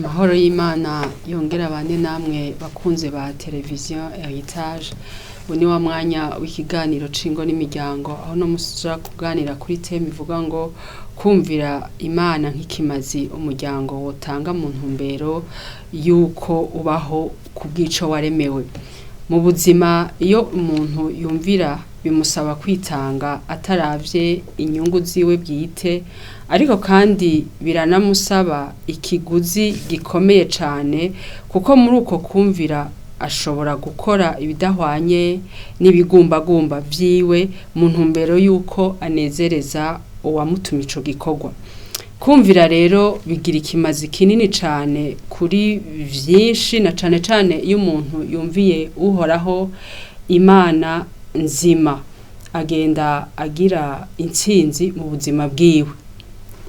Amahoro y'Imana yongera abane namwe bakunze ba televiziyo Heritage. Ubu ni wa mwanya w'ikiganiro c'ingo n'imiryango, aho no musi kuganira kuri teme ivuga ngo kumvira Imana nk'ikimazi umuryango wotanga mu ntumbero y'uko ubaho ku bw'ico waremewe. Mu buzima, iyo umuntu yumvira, bimusaba kwitanga ataravye inyungu ziwe bwite, ariko kandi biranamusaba ikiguzi gikomeye cane, kuko muri uko kumvira ashobora gukora ibidahwanye n'ibigumbagumba vyiwe mu ntumbero y'uko anezereza uwamutumye ico gikorwa. Kumvira rero bigira ikimazi kinini cane kuri vyinshi, na cane cane iyo umuntu yumviye Uhoraho Imana nzima, agenda agira intsinzi mu buzima bwiwe.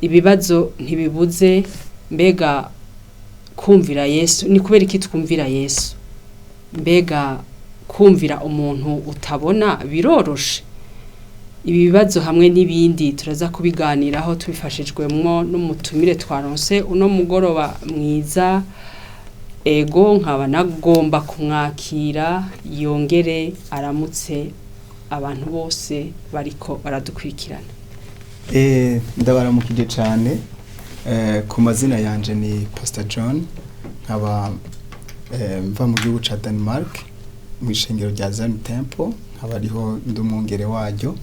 Ibibazo ntibibuze. Mbega kumvira Yesu ni kubera iki? Twumvira Yesu? Mbega kumvira umuntu utabona biroroshe? Ibi bibazo hamwe n'ibindi turaza kubiganiraho tubifashijwemwo n'umutumire twaronse uno mugoroba mwiza. Ego, nkaba nagomba kumwakira yongere aramutse abantu bose bariko baradukurikirana. Ndabaramukije cyane. Ku mazina yanje ni Pastor John, nkaba mva mu gihugu ca Denmark, mu ishengero rya Zion Temple, nkaba ariho ndi umwungere waryo.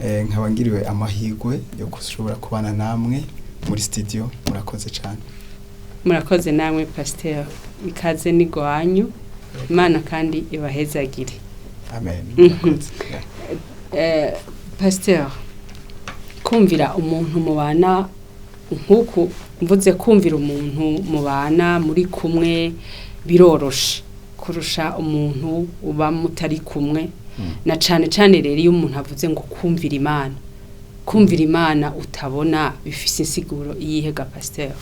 Nkaba ngiriwe amahirwe yo gushobora kubana namwe muri studio. Murakoze cyane. Murakoze namwe, Pasteur. Ikaze n'igwanyu, Imana kandi ibahezagire. Amen. Murakoze. Pasteur, kumvira umuntu mubana, nk'uku mvuze, kumvira umuntu mubana muri kumwe biroroshe kurusha umuntu uba mutari kumwe, na cane cane rero iyo umuntu avuze ngo kumvira Imana, kumvira Imana utabona, bifise insiguro iyihe ga, Pasteur?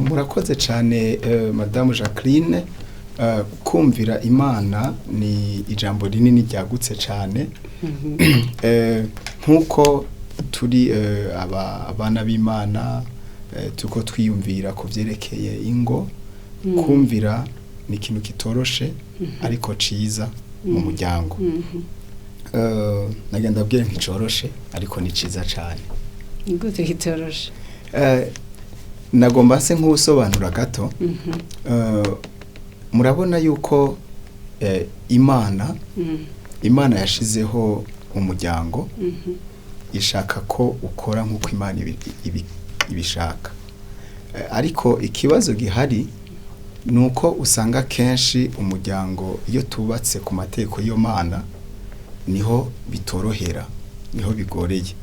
Murakoze cyane, Madamu Jacqueline. Kumvira Imana ni ijambo rinini ryagutse cyane. Nk'uko turi abana b'Imana, tuko twiyumvira ku vyerekeye ingo, kumvira ni ikintu kitoroshe ariko ciza mu muryango. Nagenda abwira nticoroshe, ariko ni ciza cyane. Ni gute kitoroshe? Nagomba se nk'usobanura gato. Murabona yuko Imana yashizeho umuryango, ishaka ko ukora nk'uko Imana ibishaka. Ariko ikibazo gihari ni uko usanga kenshi umuryango iyo tubatse ku mategeko y'iyo Mana, niho bitorohera, niho bigoreye.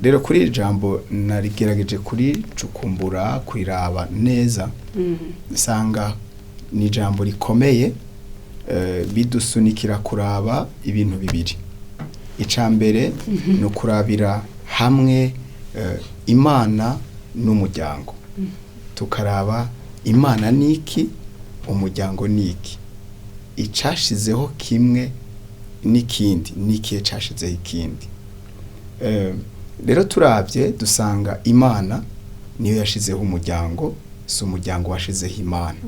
Rero kuri iri jambo narigerageje kuricukumbura, kuriraba neza, nsanga ni ijambo rikomeye. Bidusunikira kuraba ibintu bibiri. Ica mbere ni ukurabira hamwe Imana n'umuryango, tukaraba Imana ni iki, umuryango ni iki, icashizeho kimwe n'ikindi n'ikihe cashizeho ikindi. Rero turabye dusanga Imana niyo yashizeho umuryango, si umuryango washizeho Imana.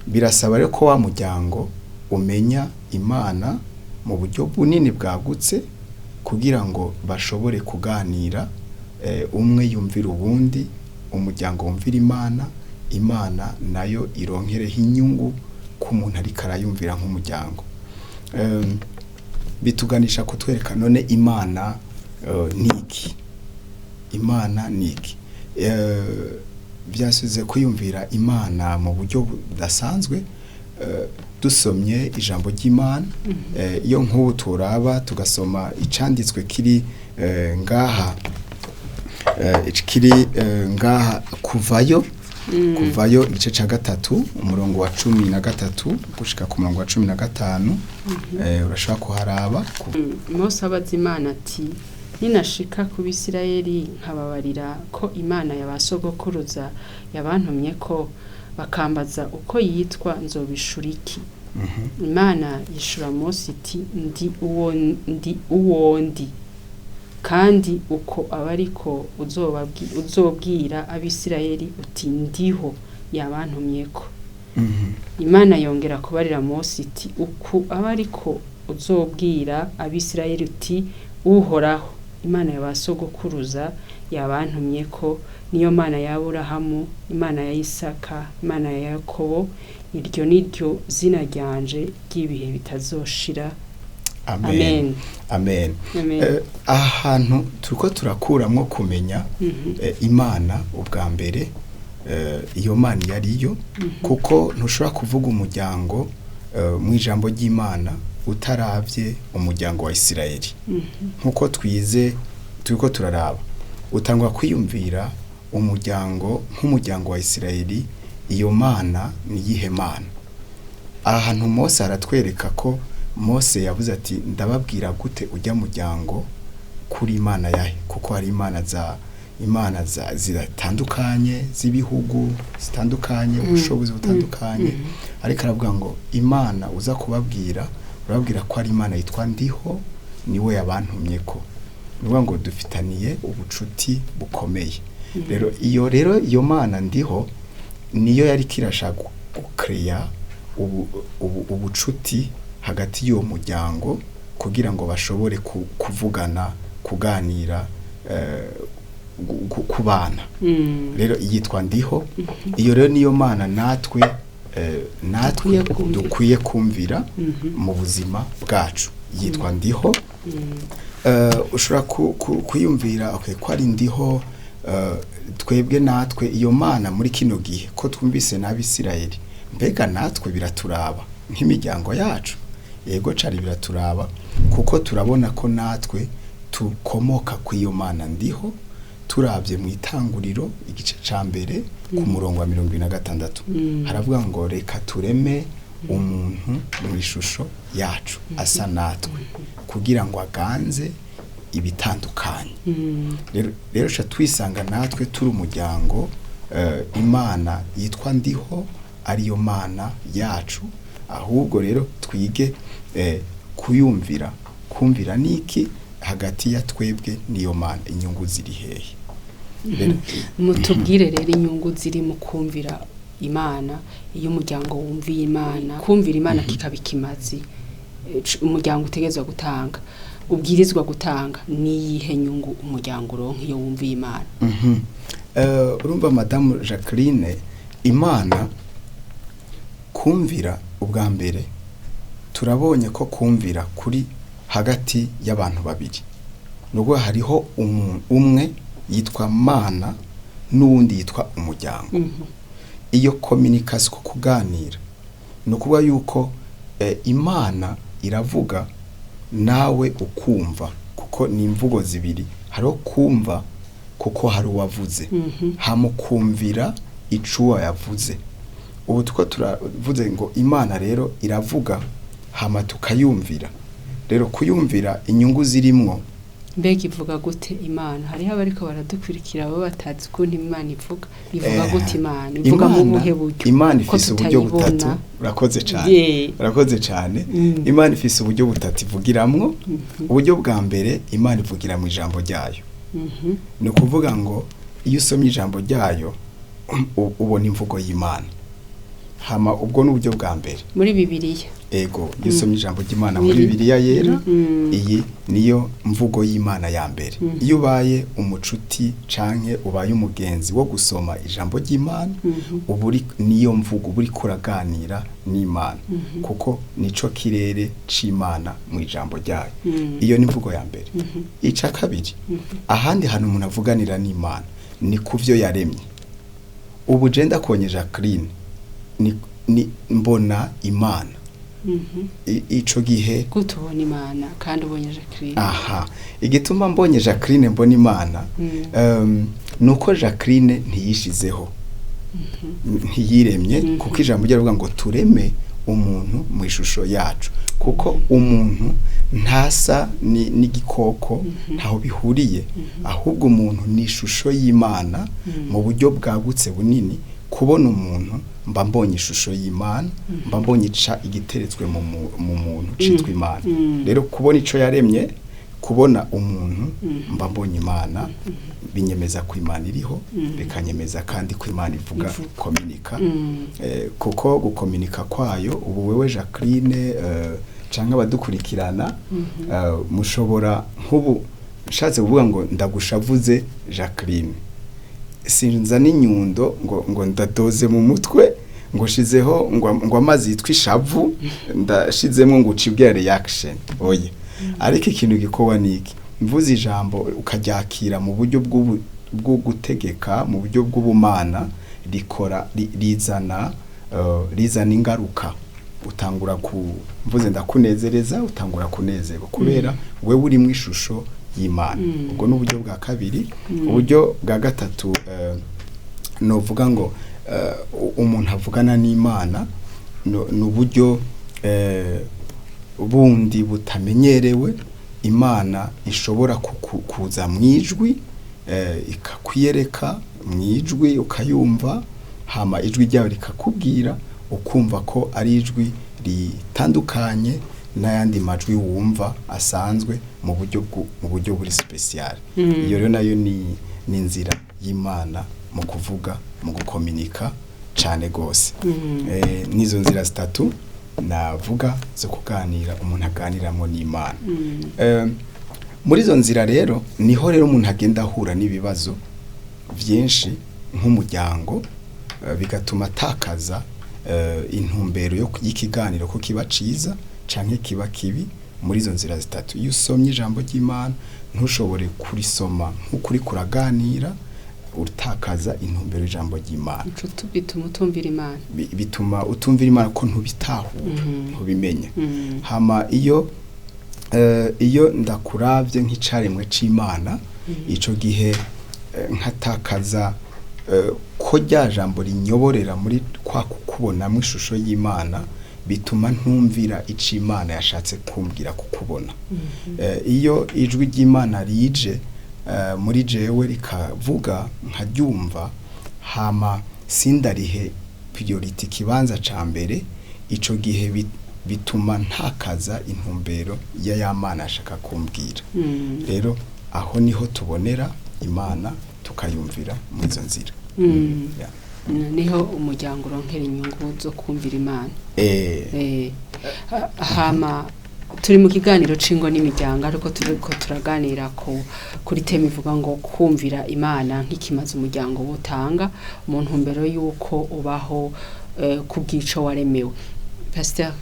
Birasaba rero ko wa muryango umenya Imana mu buryo bunini bwagutse kugira ngo bashobore kuganira, umwe yumvira uwundi, umuryango wumvira Imana, Imana nayo ironkereho inyungu ko umuntu ariko arayumvira nk'umuryango. Bituganisha kutwereka none Imana ni iki? Imana ni iki? Byasubize kwiyumvira Imana mu buryo budasanzwe. Dusomye ijambo ry'Imana, iyo nk'ubu turaba tugasoma icanditswe kiri ngaha, kiri ngaha Kuvayo igice ca 3, umurongo wa 13 gushika ku murongo wa 15, urashobora kuharaba. Mose abaza Imana ati: "Ninashika ku Bisirayeli nkababarira ko Imana ya ba sogokuruza yabantumye ko, bakambaza uko yitwa, nzobishura iki?" Imana yishura Mose iti: "Ndi uwo ndi, uwo ndi." Kandi uko aba ariko uzobwira Abisirayeli uti: Ndiho yabantumyeko. Imana yongera kubarira Mose iti: Uku aba ariko uzobwira Abisirayeli uti: Uhoraho, Imana ya ba sogokuruza yabantumyeko, niyo Mana ya Aburahamu, Imana ya Isaka, Imana ya Yakobo. Iryo ni ryo zina ryanje ry'ibihe bitazoshira. Amen. Amen. Amen. Amen. Aha hantu turiko turakuramwo kumenya Imana ubwa mbere, iyo Mana iyo ariyo, kuko ntushobora kuvuga umuryango mu ijambo ry'Imana utaravye umuryango wa Isirayeli. Nkuko twize, turiko turaraba, utangwa kwiyumvira umuryango nk'umuryango wa Isirayeli, iyo Mana ni iyihe Mana? Aha hantu Mose aratwereka ko Mose yavuze ati: Ndababwira gute ujya muryango kuri Imana yahe? Kuko hari imana za ziratandukanye, z'ibihugu zitandukanye, ubushobozi butandukanye. Ariko aravuga ngo Imana uza kubabwira, urababwira ko ari Imana yitwa Ndiho, niwe yabantumye. Ko ni ukuvuga ngo dufitaniye ubucuti bukomeye. Rero iyo Mana Ndiho niyo yari kirashaka gukereya ubucuti hagati y'uwo muryango, kugira ngo bashobore kuvugana, kuganira, kubana. Rero yitwa Ndiho. Iyo rero niyo Mana natwe natwe Dukwiye kumvira. dukwiye kumvira mu buzima bwacu. Yitwa Ndiho. Ushobora kwiyumvira, okay, ko ari Ndiho, twebwe natwe iyo Mana muri kino gihe ko twumvise n'Abisirayeli, mbega natwe biraturaba nk'imiryango yacu? Yego, cari biraturaba, kuko turabona ko natwe tukomoka ku iyo Mana Ndiho. Turabye mu Itanguriro igice ca mbere ku murongo wa 26, haravuga ngo: Reka tureme umuntu mu ishusho yacu, asa natwe, kugira ngo aganze ibitandukanye. Rero ca twisanga natwe turi umuryango, Imana yitwa Ndiho ariyo Mana yacu. Ahubwo rero twige kuyumvira. Kumvira niki hagati ya twebwe n'iyo Mana? Inyungu ziri hehe? Mutubwire rero inyungu ziri mu kumvira Imana. Iyo umuryango wumviye Imana, kumvira Imana kikaba ikimazi umuryango utegerezwa gutanga, ubwirizwa gutanga, niyihe nyungu umuryango uronka iyo wumviye Imana? Urumva Madamu Jacqueline, Imana kumvira ubwa mbere, turabonye ko kumvira kuri hagati y'abantu babiri. Nubwo hariho umwe yitwa Mana n'uwundi yitwa umuryango. Iyo communication, ko kuganira, ni ukuvuga yuko Imana iravuga nawe ukumva, kuko ni imvugo zibiri. Hariho kumva kuko hari uwavuze, hamukumvira icuwa yavuze. Ubu tuko turavuze ngo Imana rero iravuga, hama tukayumvira. Rero kuyumvira, inyungu zirimwo. Mbega ivuga gute Imana? Hariho abariko baradukurikira baba batazi ukuntu Imana ivuga. Ivuga gute Imana? Ivuga mu buhe buryo? Imana Ko ifise uburyo tutayibona. butatu. Urakoze cyane. Urakoze cyane. Imana ifise uburyo butatu ivugiramwo. Uburyo bwa mbere, Imana ivugira mu ijambo ryayo. Ni ukuvuga ngo iyo usomye ijambo ryayo ubona imvugo y'Imana. Hama ubwo ni uburyo bwa mbere. Muri Bibiliya? Ego, iyo usomye ijambo ry'Imana muri Bibiliya yera, iyi niyo mvugo y'Imana ya mbere. Iyo ubaye umucuti canke ubaye umugenzi wo gusoma ijambo ry'Imana, uba uri niyo mvugo, uba uriko uraganira n'Imana, kuko nico kirere c'Imana mu ijambo ryayo. Iyo ni imvugo ya mbere. Ica kabiri, ahandi hantu umuntu avuganira n'Imana ni ku vyo yaremye. Ubu je ndakonye Jacqueline, ni mbona Imana. Ico gihe Gute ubona Imana kandi ubonye Jacqueline? Aha, igituma mbonye Jacqueline mbona Imana, nuko Jacqueline ntiyishizeho, ntiyiremye, kuko ijambo ryavuga ngo tureme umuntu mu ishusho yacu, kuko umuntu ntasa n'igikoko, ntaho bihuriye. Ahubwo umuntu ni ishusho y'Imana mu buryo bwagutse bunini. Kubona umuntu mba mbonye ishusho y'Imana, mba mbonye ica igiteretswe mu muntu citwa Imana. Rero kubona ico yaremye Kubona umuntu mba mbonye Imana, binyemeza ko Imana iriho, bikanyemeza kandi ko Imana ivuga, Ivuga. Kominika. Kuko gukominika kwayo, ubu wewe Jacqueline, canke abadukurikirana, mushobora, nk'ubu nshatse kuvuga ngo ndagushavuze Jacqueline, sinza n'inyundo ngo ndadoze mu mutwe, ngo shizeho ngo amazi yitwa ishavu ndashizemo, ngo ucibwe reaction, oya. Ariko ikintu gikowa niki? Mvuze ijambo ukaryakira mu buryo bwo gutegeka, mu buryo bw'ubumana, rikora rizana ingaruka. Utangura ku mvuze ndakunezereza, utangura kunezerwa kubera wewe uri mu ishusho y'Imana. Ubwo ni uburyo bwa kabiri. Uburyo bwa gatatu, novuga ngo umuntu avugana n'Imana, ni uburyo bundi butamenyerewe. Imana ishobora kuza mu ijwi, ikakwiyereka mu ijwi, ukayumva, hama ijwi ryawe rikakubwira, ukumva ko ari ijwi ritandukanye n'ayandi majwi wumva asanzwe, mu buryo buri spécial. Iyo rero nayo ni inzira y'Imana mu kuvuga, mu gukominika cane gose. Nizo nzira zitatu navuga zo kuganira, umuntu aganiramwo n'Imana. Muri izo nzira rero niho rero umuntu agenda ahura n'ibibazo byinshi nk'umuryango, bigatuma atakaza intumbero yo y'ikiganiro, ko kiba ciza canke kiba kibi muri izo nzira zitatu. Iyo usomye ijambo ry'Imana ntushobore kurisoma nk'ukuri kuraganira, utakaza intumbero y'ijambo ry'Imana. Ico bituma utumvira Imana. Bituma utumvira Imana ko ntubitahura, ntubimenya. Hama iyo ndakuravye nk'icaremwe c'Imana, ico gihe nkatakaza ko rya jambo rinyoborera muri kwa kukubonamo ishusho y'Imana, bituma ntumvira ico Imana yashatse kumbwira kukubona. Iyo ijwi ry'Imana rije muri jewe rikavuga nkaryumva, hama sindarihe priority, ikibanza ca mbere, ico gihe bituma ntakaza intumbero ya Mana ashaka kumbwira. Rero aho niho tubonera Imana, tukayumvira muri izo nzira. Yeah. Niho umuryango uronkera inyungu zo kumvira Imana. Hama turi mu kiganiro c'ingo n'imiryango, ariko turiko turaganira kuri thème ivuga ngo kumvira Imana nk'ikimaze umuryango wotanga mu ntumbero y'uko ubaho ku bw'ico waremewe. Pasteur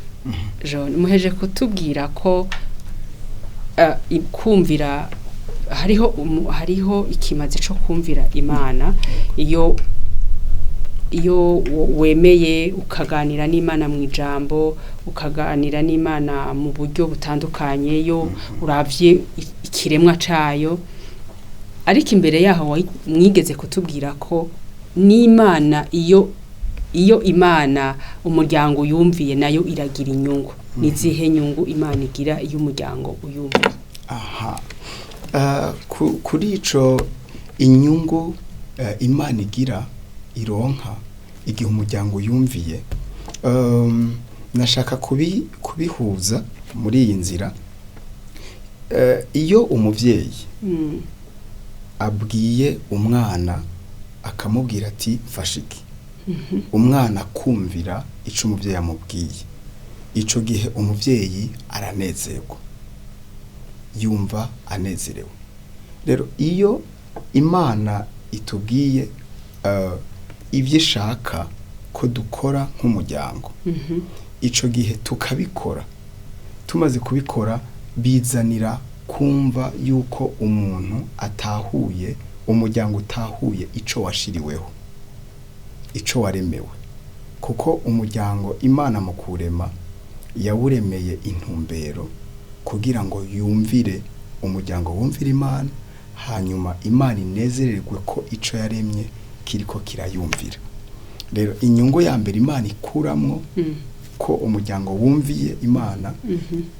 Jean, muheje kutubwira ko kumvira hariho ikimazi co kumvira Imana iyo wemeye ukaganira n'Imana mu ijambo, ukaganira n'Imana mu buryo butandukanye, iyo uravye ikiremwa cayo. Ariko imbere yaho mwigeze kutubwira ko n'Imana, iyo Imana umuryango uyumviye, nayo iragira inyungu. Nizihe nyungu Imana igira iyo umuryango uyumviye? Aha. Kuri ico, inyungu Imana igira, ironka igihe umuryango yumviye, nashaka kubihuza muri iyi nzira. Iyo umuvyeyi abwiye umwana, akamubwira ati "Mfashe iki", umwana akumvira ico umuvyeyi amubwiye, ico gihe umuvyeyi aranezerwa, yumva anezerewe. Rero iyo Imana itubwiye ibyo ishaka ko dukora nk'umuryango, ico gihe tukabikora, tumaze kubikora bizanira kumva yuko umuntu atahuye, umuryango utahuye ico washiriweho, ico waremewe. Kuko umuryango, Imana mu kurema yawuremeye intumbero kugira ngo yumvire, umuryango wumvire Imana, hanyuma Imana inezererwe ko ico yaremye kiriko kirayumvira. Rero inyungu ya mbere Imana ikuramwo ko umuryango wumviye Imana,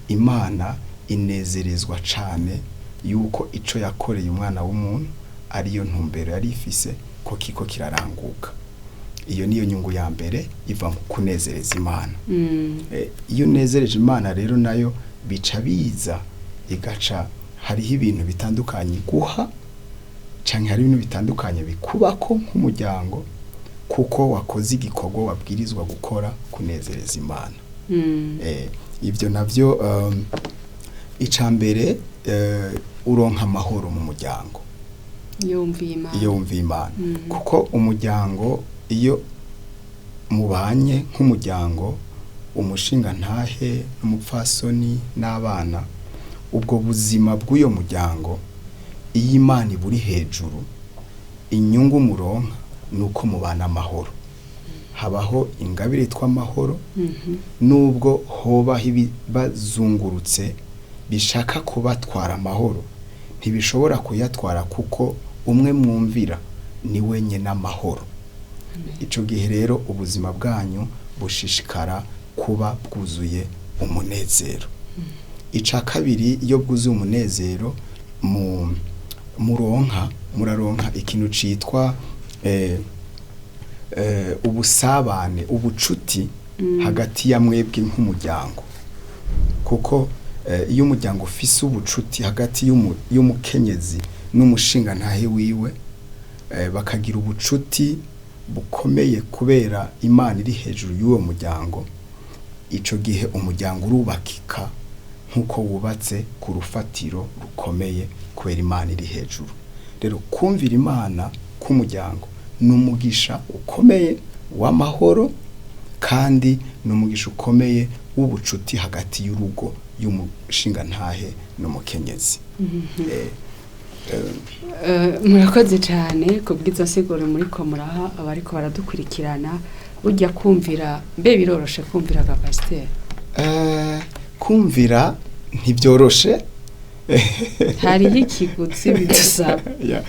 Imana inezerezwa cane yuko ico yakoreye umwana w'umuntu, ariyo ntumbero yari ifise, ko kiko kiraranguka. Iyo niyo nyungu ya mbere iva mu kunezereza Imana. Iyo unezereje Imana rero, nayo bica biza igaca. Hariho ibintu bitandukanye guha canke hari ibintu bitandukanye bikubako nk'umuryango kuko wakoze igikorwa wabwirizwa gukora kunezereza Imana. Ibyo navyo, ica mbere, uronka amahoro mu muryango iyo wumviye Imana. Iyo wumviye Imana, kuko umuryango, iyo mubanye nk'umuryango, umushingantahe n'umupfasoni n'abana, ubwo buzima bw'uyo muryango, iyo Imana iburi hejuru, inyungu muronka ni uko mubana amahoro, habaho ingabire yitwa amahoro. Nubwo hobaho ibibazungurutse bishaka kubatwara amahoro, ntibishobora kuyatwara kuko umwe mwumvira ni wenyine amahoro. Ico gihe rero ubuzima bwanyu bushishikara kuba bwuzuye umunezero. Ica kabiri, iyo bwuzuye umunezero, mu muronka muraronka ikintu citwa ubusabane, ubucuti hagati ya mwebwe nk'umuryango, kuko iyo umuryango ufise ubucuti hagati y'umukenyezi n'umushingantahe wiwe, bakagira ubucuti bukomeye kubera Imana iri hejuru y'uwo muryango, ico gihe umuryango urubakika nk'uko wubatse ku rufatiro rukomeye kubera Imana iri hejuru. Rero kumvira Imana k'umuryango ni umugisha ukomeye w'amahoro, kandi ni umugisha ukomeye w'ubucuti hagati y'urugo y'umushingantahe n'umukenyezi. Murakoze cyane ku bw'izo nsiguro muriko muraha abariko baradukurikirana. Burya kumvira, mbe biroroshe kumvira ga pasiteri? Kumvira ntibyoroshe. Hariho ikiguzi bidusaba. Yeah.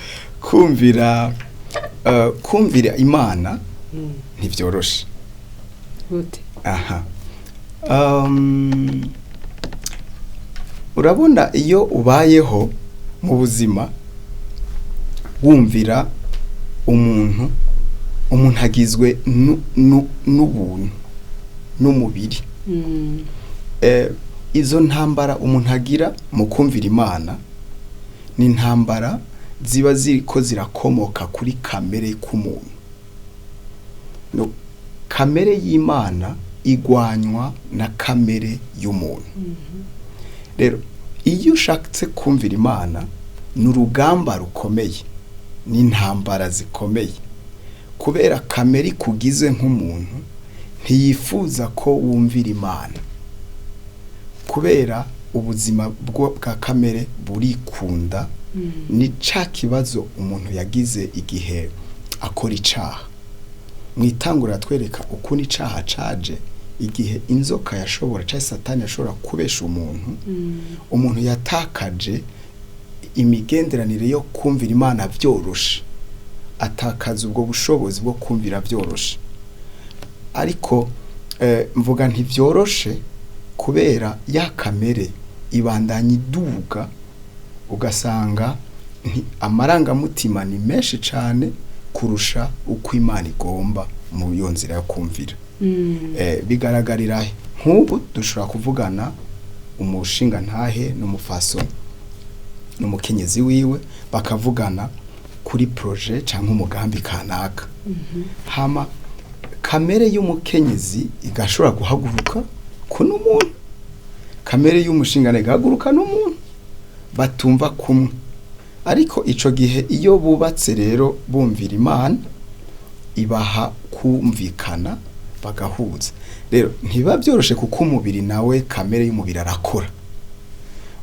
Kumvira Imana ntibyoroshe. Gute? Aha, urabona iyo ubayeho mu buzima wumvira umuntu, umuntu agizwe n'ubuntu n'umubiri. Izo ntambara umuntu agira mu kumvira Imana ni intambara ziba ziriko zirakomoka kuri kamere k'umuntu. No, kamere y'Imana igwanywa na kamere y'umuntu. Rero iyo ushatse kumvira Imana ni urugamba rukomeye, ni intambara zikomeye, kubera kamere ikugize nk'umuntu ntiyifuza ko wumvira Imana, kubera ubuzima bwa kamere burikunda. Ni ca kibazo umuntu yagize igihe akora icaha. Mu itangura twereka ukuntu icaha caje igihe inzoka yashobora, cyangwa Satani yashobora kubesha umuntu. Umuntu yatakaje imigenderanire yo kumvira Imana byoroshe, atakaza ubwo bushobozi bwo kumvira byoroshe. Ariko mvuga ntibyoroshe kubera ya kamere ibandanya iduga, ugasanga amarangamutima ni menshi cyane kurusha uko Imana igomba mu iyo nzira yo kumvira. Bigaragarira he? Nk'ubu dushobora kuvugana umushingantahe n'umufasoni n'umukenyezi wiwe, bakavugana kuri projet cyangwa umugambi kanaka, hama kamere y'umukenyezi igashobora guhaguruka ko n'umuntu, kamere y'umushingantahe igahaguruka n'umuntu, batumva kumwe. Ariko ico gihe iyo bubatse rero bumvira Imana, ibaha kumvikana bagahuza. Rero ntibiba byoroshe kuko umubiri nawe, kamere y'umubiri arakora.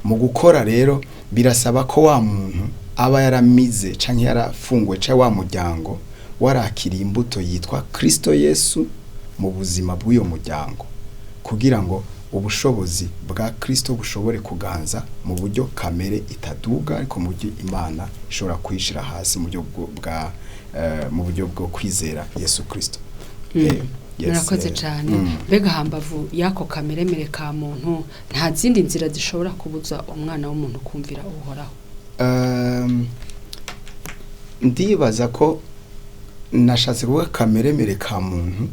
Mu gukora rero birasaba ko wa muntu aba yaramize canke yarafunguwe, canke wa muryango warakiriye imbuto yitwa Kristo Yesu mu buzima bw'uyo muryango, kugira ngo ubushobozi bwa Kristo bushobore kuganza mu buryo kamere itaduga, ariko mu buryo Imana ishobora kuyishira hasi mu buryo mu buryo bwo kwizera Yesu Kristo. Yes, Murakoze cyane. Mbega hambavu y'ako kameremere ka muntu, nta zindi nzira zishobora kubuza umwana w'umuntu kumvira Uhoraho? Ndibaza ko nashatse kuvuga kameremere ka muntu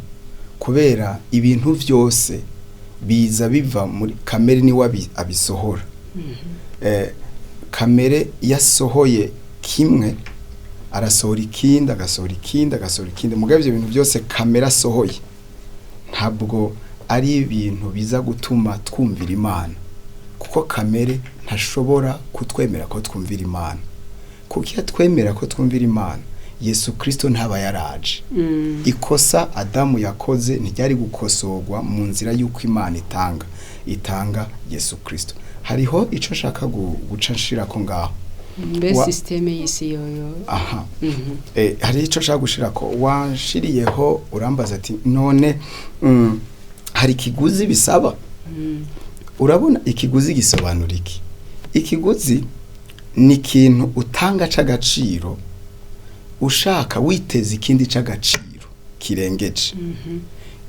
kubera ibintu byose biza biva muri kamere, niwe abisohora. Kamere yasohoye kimwe, arasohora ikindi, agasohora ikindi, agasohora ikindi. Mugabo ibyo bintu byose kamere asohoye ntabwo ari ibintu biza gutuma twumvira Imana, kuko kamere ntashobora kutwemera ko twumvira Imana, kuko iyo atwemera ko twumvira Imana, Yesu Kristo ntaba yaraje. Ikosa Adamu yakoze ntiryari gukosorwa mu nzira y'uko Imana itanga Yesu Kristo. Hariho icyo nshaka guca nshira ko ngaho. Mbe système y'isi yoyo? Aha. Hari icyo nshaka gushira ko wanshiriyeho, urambaza ati: "None hari ikiguzi bisaba?" Urabona, ikiguzi gisobanura iki? Ikiguzi ni ikintu utanga c'agaciro, ushaka witeza ikindi c'agaciro kirengeje.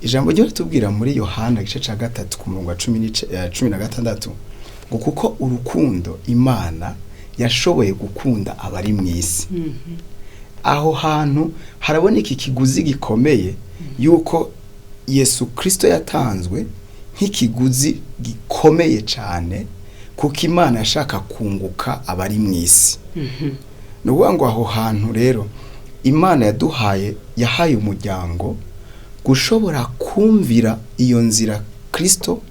Ijambo ryo ritubwira muri Yohana igice ca 3 ku murongo wa 16 ngo: "Kuko urukundo Imana yashoboye gukunda abari mu isi." Aho hantu haraboneka ikiguzi gikomeye, yuko Yesu Kristo yatanzwe nk'ikiguzi gikomeye cyane, kuko Imana yashaka kunguka abari mu isi. Ni ukuvuga ngo aho hantu rero Imana yaduhaye, yahaye umuryango gushobora kumvira iyo nzira Kristo,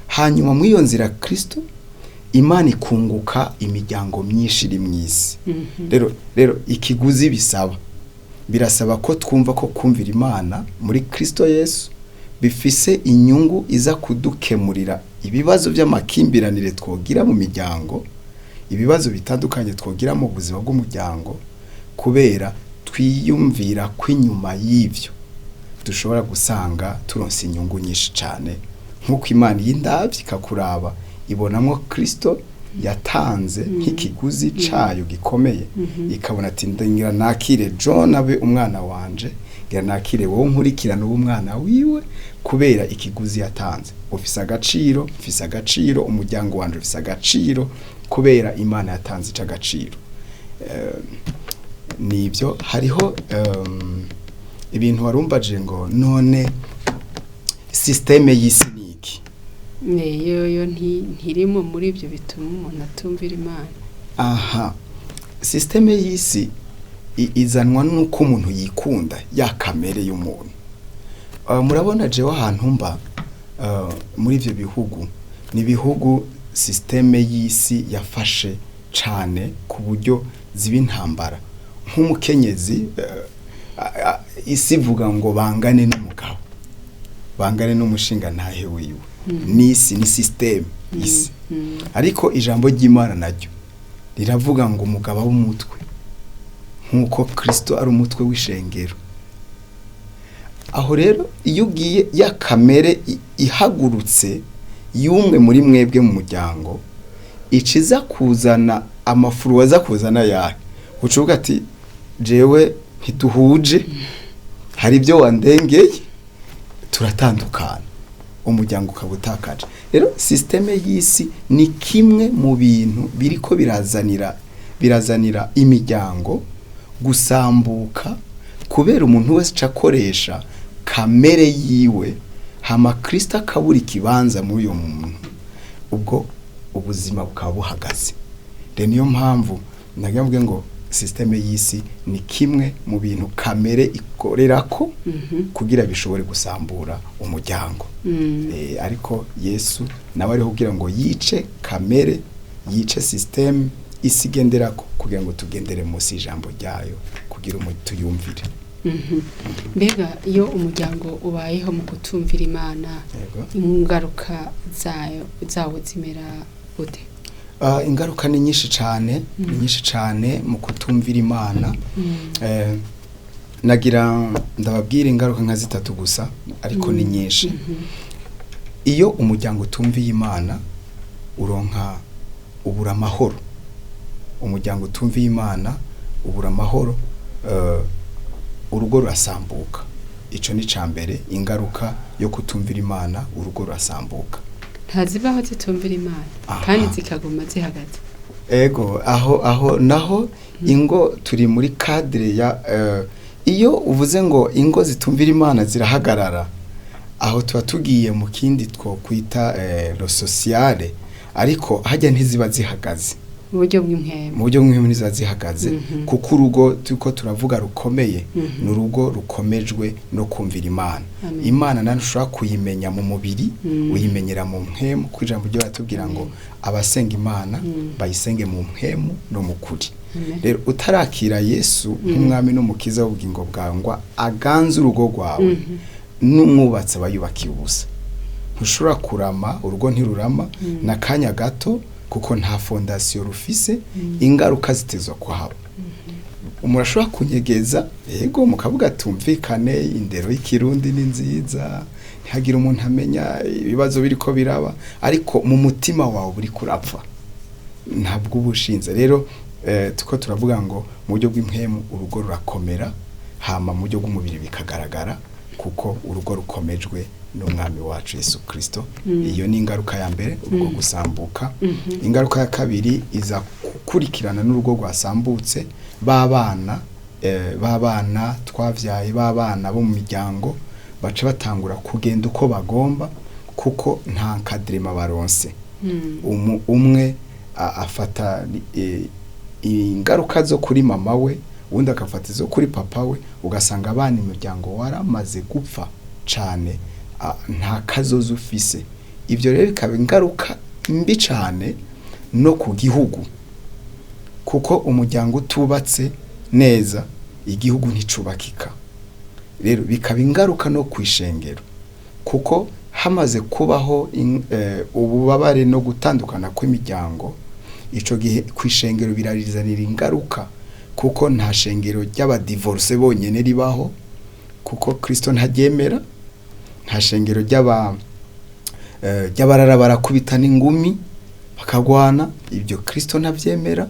hanyuma muri iyo nzira Kristo Imana ikunguka imiryango myinshi iri mu isi. Rero ikiguzi bisaba, birasaba ko twumva ko kumvira Imana muri Kristo Yesu bifise inyungu iza kudukemurira ibibazo by'amakimbirane twogira mu miryango, ibibazo bitandukanye twogira mu buzima bw'umuryango, kubera twiyumvira ko inyuma y'ibyo dushobora gusanga turonse inyungu nyinshi cyane, nk'uko Imana y'indabyo ikakuraba ibonamo Kristo yatanze nk'ikiguzi cayo gikomeye, ikabona ati: "Ngira nakire John abe umwana wanje, ngira nakire wowe nkurikirana ube umwana wiwe, kubera ikiguzi yatanze. Ufise agaciro, ufise agaciro, umuryango wanje ufise agaciro kubera Imana yatanze ic'agaciro." Nibyo, hariho ibintu warumbaje ngo: "None système y'isi ni iki?" Yoyo ntirimo muri ibyo bituma umuntu atumvira Imana? Aha, système y'isi izanwa n'uko umuntu yikunda, ya kamere y'umuntu. Murabona jewe ahantu mba, muri ivyo bihugu, ni ibihugu système y'isi yafashe cane ku buryo ziba intambara. Nk'umukenyezi, isi ivuga ngo bangane n'umugabo, bangane n'umushinga ntahe wiwe. N'isi ni système isi, ariko ijambo ry'Imana naryo riravuga ngo umugabo abe umutwe nk'uko Kristo ari umutwe w'ishengero. Aho rero iyo ugiye, ya kamere ihagurutse y'umwe muri mwebwe mu muryango, iciza kuzana amafuru, aza kuzana yahe? Ucuvuga ati: "Jewe ntiduhuje, hari ibyo wandengeye, turatandukana," umuryango ukaba utakaje. Rero système y'isi ni kimwe mu bintu biriko birazanira imiryango gusambuka, kubera umuntu wese akoresha kamere yiwe, hama Kristo akabura ikibanza muri uyo muntu, ubwo ubuzima bukaba buhagaze. Rero niyo mpamvu nagira mvuge ngo système y'isi ni kimwe mu bintu kamere ikorerako kugira bishobore gusambura umuryango. Ariko Yesu nawe ariho kugira ngo yice kamere, yice système isi igenderako, kugira ngo tugendere munsi y'ijambo ryayo, kugira tuyumvire. Mbega iyo umuryango ubayeho mu kutumvira Imana, ingaruka zawo zimera gute? Ingaruka ni nyinshi cyane, ni nyinshi cyane mu kutumvira Imana. Nagira ndababwira ingaruka nka zitatu gusa, ariko ni nyinshi. Iyo umuryango utumviye Imana, uronka ubura amahoro. Umuryango utumviye Imana ubura amahoro, urugo rurasambuka. Ico ni ca mbere, ingaruka yo kutumvira Imana: urugo rurasambuka. Ntazibaho zitumvira Imana kandi zikaguma zihagaze? Ego, aho naho ingo turi muri cadre ya iyo uvuze ngo ingo zitumvira Imana zirahagarara, aho tuba tugiye mu kindi two kwita le sociale, ariko hajya ntiziba zihagaze. Mu buryo bw'impwemu. Mu buryo bw'impwemu ntiziba zihagaze, kuko urugo turiko turavuga rukomeye ni urugo rukomejwe no kumvira Imana. Amen. Imana nayo ntushobora kuyimenya mu mubiri, uyimenyera mu mpwemu, kuko ijambo ryo baratubwira ngo abasenga Imana bayisenge mu mpwemu no mu kuri. Amen. Rero utarakira Yesu nk'umwami n'umukiza w'ubugingo bwawe ngo aganze urugo rwawe, n'umwubatsi aba yubakiye ubusa. Ntushobora kurama, urugo ntirurama n'akanya gato, kuko nta fondation rufise. Ingaruka zitezwa kuhaba. Umuntu ashobora kunyegeza, yego, mukavuga tumvikane, indero y'ikirundi ni nziza, ntihagire umuntu amenya ibibazo biriko biraba, ariko mu mutima wawe uri kurapfa, ntabwo uba ushinze. Rero tuko turavuga ngo mu buryo bw'impwemu urugo rurakomera, hama mu buryo bw'umubiri bikagaragara, kuko urugo rukomejwe n'umwami wacu Yesu Kristo. Iyo ni ingaruka ya mbere, urugo gusambuka. Ingaruka ya kabiri iza gukurikirana n'urugo rwasambutse, b'abana b'abana twavyaye, b'abana bo mu miryango baca batangura kugenda uko bagomba, kuko nta encadrement baronse. Umwe afata ingaruka zo kuri mama we, uwundi agafata izo kuri papa we, ugasanga abana imiryango waramaze gupfa cane, nta kazoza ufise. Ibyo rero bikaba ingaruka mbi cane no ku gihugu, kuko umuryango utubatse neza igihugu nticubakika. Rero bikaba ingaruka no ku ishengero, kuko hamaze kubaho ububabare no gutandukana kw'imiryango, ico gihe ku ishengero birarizanira ingaruka, kuko nta shengero ry'abadivorce bonyene ribaho, kuko Kristo ntaryemera. Nta shengero ry'abarara barakubitana ingumi bakagwana, ibyo Kristo ntavyemera.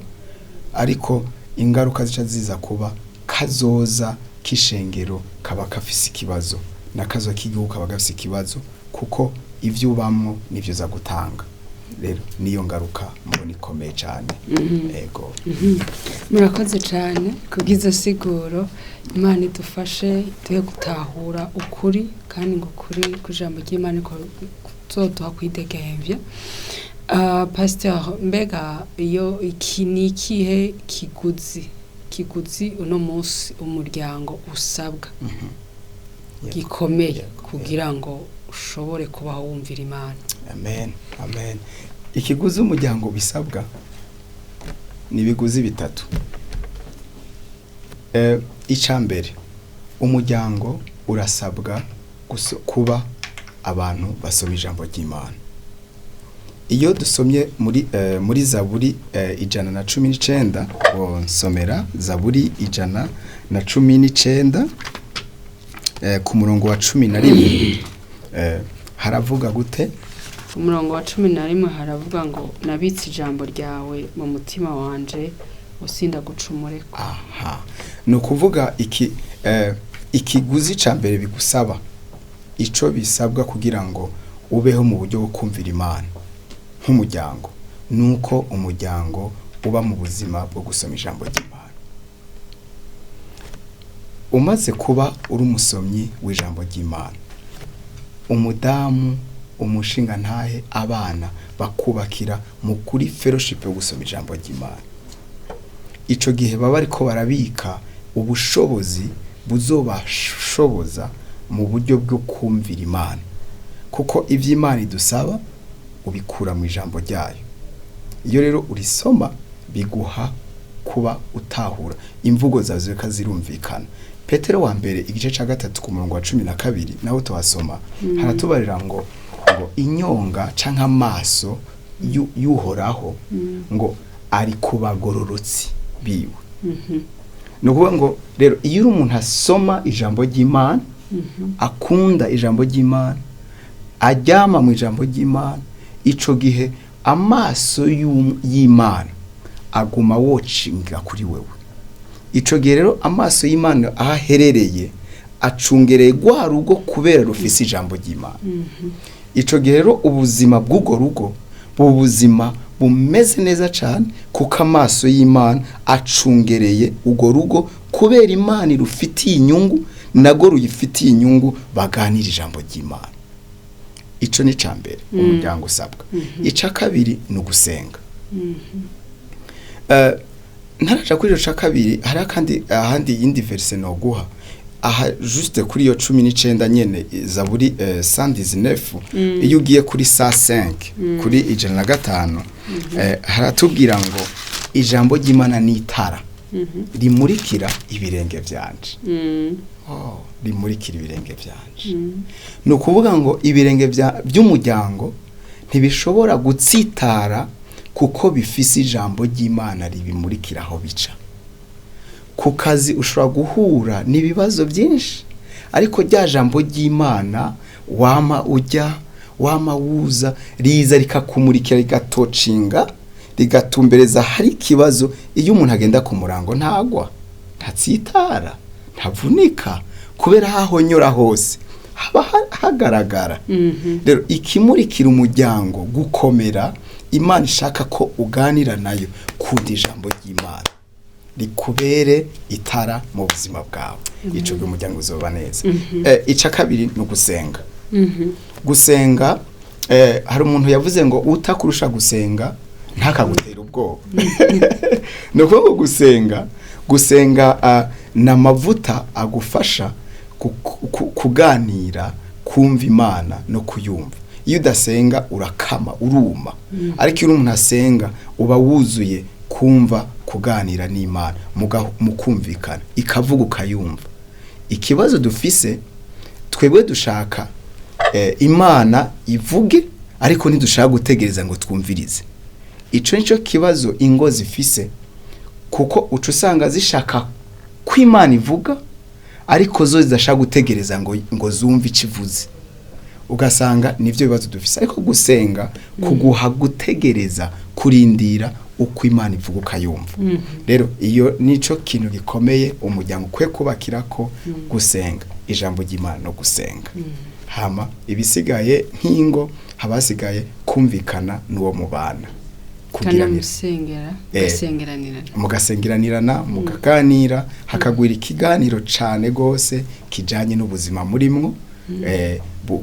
Ariko ingaruka zica ziza kuba kazoza k'ishengero kaba kafise ikibazo, n'akazoza k'igihugu kaba gafise ikibazo, kuko ivyo ubamwo nivyo uza gutanga. Rero niyo ngaruka mbona ikomeye cane. Ego. Murakoze cyane kubw'izo siguro. Imana idufashe duhe gutahura ukuri, kandi ngo ukuri ku ijambo ry'Imana kuzoduha kwidegemvya. Pasteur, mbega iyo iki ni ikihe kiguzi uno munsi umuryango usabwa gikomeye kugira ngo ushobore kubaho wumvira Imana? Amen, amen. Ikiguzi umuryango bisabwa ni ibiguzi bitatu. Ica mbere, umuryango urasabwa kuba abantu basoma ijambo ry'Imana. Iyo dusomye muri Zaburi 119, nsomera Zaburi 119 ku murongo wa 11, haravuga gute? Umurongo wa 11 haravuga ngo: "Nabitse ijambo ryawe mu mutima wanje, usinda gucumureko." Aha ni ukuvuga iki ikiguzi ca mbere bigusaba, ico bisabwa kugira ngo ubeho mu buryo bwo kumvira Imana nk'umuryango, nuko umuryango uba mu buzima bwo gusoma ijambo ry'Imana. Umaze kuba uri umusomyi w'ijambo ry'Imana, umudamu, umushingantahe, abana bakubakira mu kuri fellowship yo gusoma ijambo ry'Imana, ico gihe baba ariko barabika ubushobozi buzobashoboza mu buryo bwo kumvira Imana, kuko ivyo Imana idusaba ubikura mu ijambo ryayo. Iyo rero urisoma biguha kuba utahura imvugo zawe zireka zirumvikana. Petero wa mbere igice ca 3 ku murongo wa 12 naho tuhasoma, haratubarira ngo inyonga canke amaso y'Uhoraho ngo ari ku bagororotsi biwe. Ni ukuvuga ngo rero iyo uri umuntu asoma ijambo ry'Imana, akunda ijambo ry'Imana, aryama mu ijambo ry'Imana, ico gihe amaso y'Imana aguma wocinga kuri wewe. Ico gihe rero amaso y'Imana aho aherereye acungereye rwa rugo kubera rufise ijambo ry'Imana. Ico gihe rero ubuzima bw'urwo rugo buzima bumeze neza cyane, kuko amaso y'Imana acungereye urwo rugo kubera Imana irufitiye inyungu, nago ruyifitiye inyungu, baganira ijambo ry'Imana. Ico ni ca mbere umuryango usabwa. Ica kabiri ni ugusenga. Ntaraja kuri ico ca kabiri, hari kandi ahandi yindi verse noguha aha, juste kuri iyo 19 nyene, Zaburi 119. Iyo ugiye kuri 105, kuri 105, haratubwira ngo ijambo ry'Imana ni itara rimurikira ibirenge vyanje. Oh, rimurikira ibirenge vyanje. Ni ukuvuga ngo ibirenge by'umuryango ntibishobora gutsitara kuko bifise ijambo ry'Imana ribimurikira aho bica. Ku kazi ushobora guhura n'ibibazo byinshi, ariko rya jambo ry'Imana wama ujya wama wuza, riza rikakumurikira, rigatocinga, rigatumbereza hari ikibazo. Iyo umuntu agenda ku murango ntagwa, ntatsitara, ntavunika, kubera hahonyora hose haba hagaragara. Rero ikimurikira umuryango gukomera, Imana ishaka ko uganira nayo, kunda ijambo ry'Imana rikubere itara mu buzima bwawe. Ico gihe umuryango uzoba neza. Ica kabiri ni ugusenga. Gusenga, hari umuntu yavuze ngo utakurusha gusenga ntakagutera ubwoba. Ni ukuvuga ngo gusenga ni amavuta agufasha kuganira, kumva Imana no kuyumva. Iyo udasenga urakama, uruma, ariko iyo umuntu asenga uba wuzuye kumva, kuganira n'Imana, mukumvikana, ikavuga ukayumva. Ikibazo dufise twebwe, dushaka Imana ivuge, ariko ntidushaka gutegereza ngo twumvirize. Ico nico kibazo ingo zifise, kuko uca usanga zishaka ko Imana ivuga, ariko zo zidashaka gutegereza ngo zumve ico ivuze. Ugasanga nivyo bibazo dufise. Ariko gusenga kuguha gutegereza, kurindira uko Imana ivuga ukayumva. Rero iyo nico kintu gikomeye umuryango ukwiye kubakira ko gusenga, ijambo ry'Imana no gusenga. Hama ibisigaye nk'ingo, haba hasigaye kumvikana n'uwo mubana, kugiranira. Kanamusengera. Gasengeranirana. Mugasengeranirana, mukaganira, hakagwira ikiganiro cane gose kijanye n'ubuzima murimwo,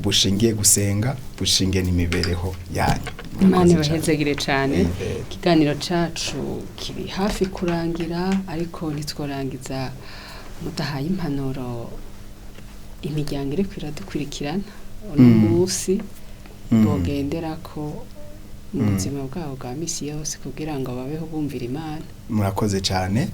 bushingiye gusenga, bushingiye n'imibereho yanyu. Imana Murakoze cane. ibahezagire cane. Amen. Ikiganiro cacu kiri hafi kurangira, ariko ntitworangiza mudahaye impanuro imiryango iriko iradukurikirana uno munsi bogenderako mu buzima bwabo bwa misi yose kugira ngo babeho bumvira Imana. Murakoze cyane.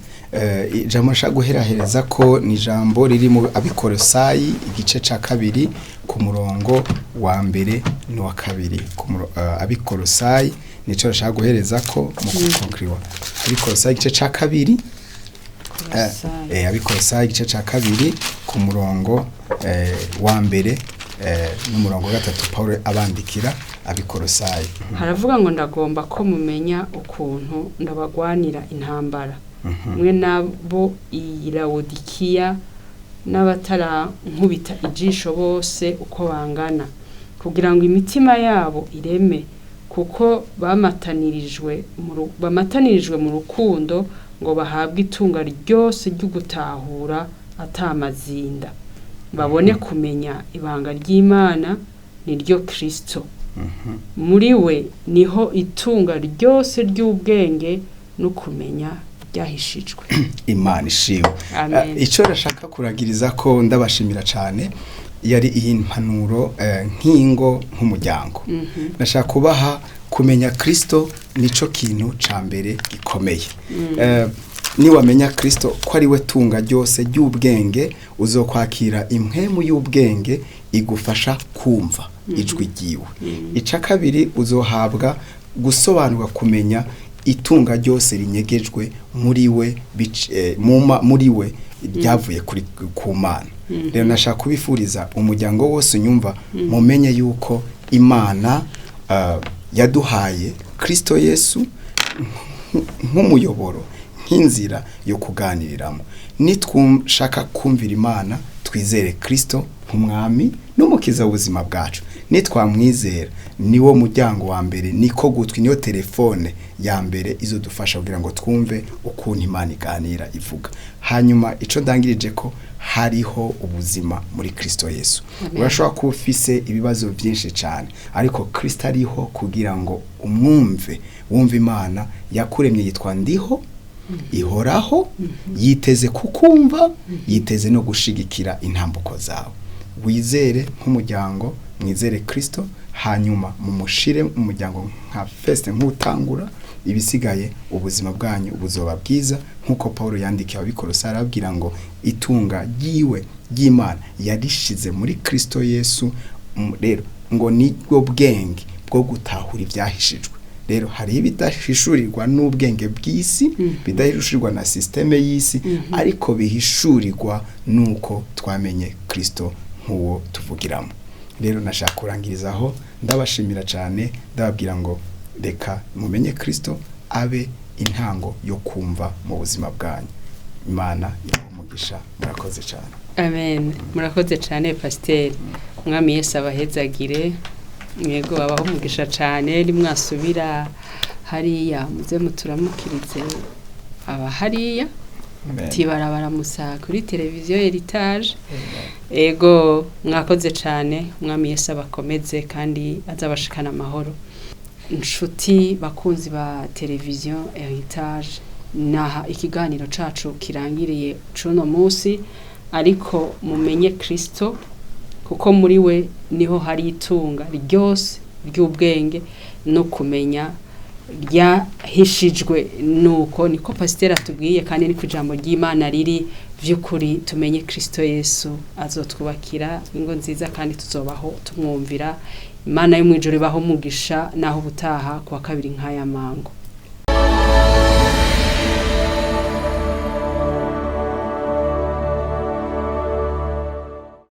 Ijambo nshaka guherahereza ko ni ijambo riri mu Abikorosayi, igice ca kabiri, ku murongo wa mbere n'uwa kabiri. Abikorosayi nico nshaka guhereza ko mu kukonkriwa. Abikorosayi igice ca kabiri. Kolosayi. Abikorosayi igice ca kabiri, ku murongo wa mbere n'umurongo wa gatatu, Paul abandikira Abikorosayi. Haravuga ngo: "Ndagomba ko mumenya ukuntu ndabagwanira intambara mwe nabo i Lawodikiya n'abatarankubita ijisho bose uko bangana, kugira ngo imitima yabo ireme, kuko bamatanirijwe mu rukundo, ngo bahabwe itunga ryose ry'ugutahura atamazinda, babone kumenya ibanga ry'Imana, niryo Kristo. Muri we niho itunga ryose ry'ubwenge no kumenya ryahishijwe." Imana ishimwe. Amen. Icyo nashaka kuragiriza ko ndabashimira cyane, yari iyi mpanuro nk'ingo, nk'umuryango nashaka kubaha: kumenya Kristo nico kintu ca mbere gikomeye. Niwamenya Kristo ko ari we tunga ryose ry'ubwenge, uzokwakira impwemu y'ubwenge igufasha kumva ijwi ryiwe. Ica kabiri, uzohabwa gusobanura, kumenya itunga ryose rinyegejwe muri we, muri we ryavuye kuri ku Mana. Rero nashaka kubifuriza umuryango wose unyumva, mumenye yuko Imana yaduhaye Kristo Yesu nk'umuyoboro, nk'inzira yo kuganiriramo. Nitwashaka kumvira Imana, twizere Kristo nk'umwami n'umukiza w'ubuzima bwacu. Nitwamwizera, niwo muryango wa mbere, niko gutwi, niyo telefone ya mbere izodufasha kugira ngo twumve ukuntu Imana iganira, ivuga. Hanyuma ico ndangirije ko Hariho ubuzima muri Kristo Yesu. Amen. Urashobora kuba ufise ibibazo byinshi cyane, ariko Kristo ariho kugira ngo umwumve, wumve Imana yakuremye yitwa Ndiho Ihoraho, yiteze kukumva, yiteze no gushigikira intambuko zawe. Wizere nk'umuryango, mwizere Kristo, hanyuma mumushire mu muryango nka feste nk'utangura, ibisigaye ubuzima bwanyu buzoba bwiza, nk'uko Paul yandikiye Abikorosi arababwira ngo itunga ryiwe ry'Imana yarishize muri Kristo Yesu. Rero ngo nibwo bwenge bwo gutahura ibyahishijwe. Rero hariho ibidahishurirwa n'ubwenge bw'isi, bidahishurirwa na système y'isi, ariko bihishurirwa nuko twamenye Kristo nk'uwo tuvugiramo. Rero nashaka kurangiriza aho, ndabashimira cyane, ndababwira ngo reka mumenye Kristo abe intango yo kumva mu buzima bwanyu. Imana ibahe umugisha, murakoze cyane. Amen. Murakoze cyane, pasiteri. Umwami Yesu abahezagire. Mwego, abaho umugisha cyane. Nimwasubira hariya muze muturamukirize aba hariya. Amen. Tibarabaramusa kuri televiziyo Heritage. Ego, mwakoze cyane. Umwami Yesu abakomeze kandi azabashikana amahoro. Inshuti bakunzi ba televiziyo Heritage, naha ikiganiro cacu kirangiriye cuno munsi, ariko mumenye Kristo, kuko muri we niho hari itunga ryose ry'ubwenge no kumenya ryahishijwe. Nuko niko pasiteri atubwiye, kandi ni ku ijambo ry'Imana riri vy'ukuri. Tumenye Kristo Yesu, azotwubakira ingo nziza kandi tuzobaho tumwumvira. Imana yo mw'ijuru ibaho umugisha. Naho ubutaha kuwa kabiri nk'aya mango.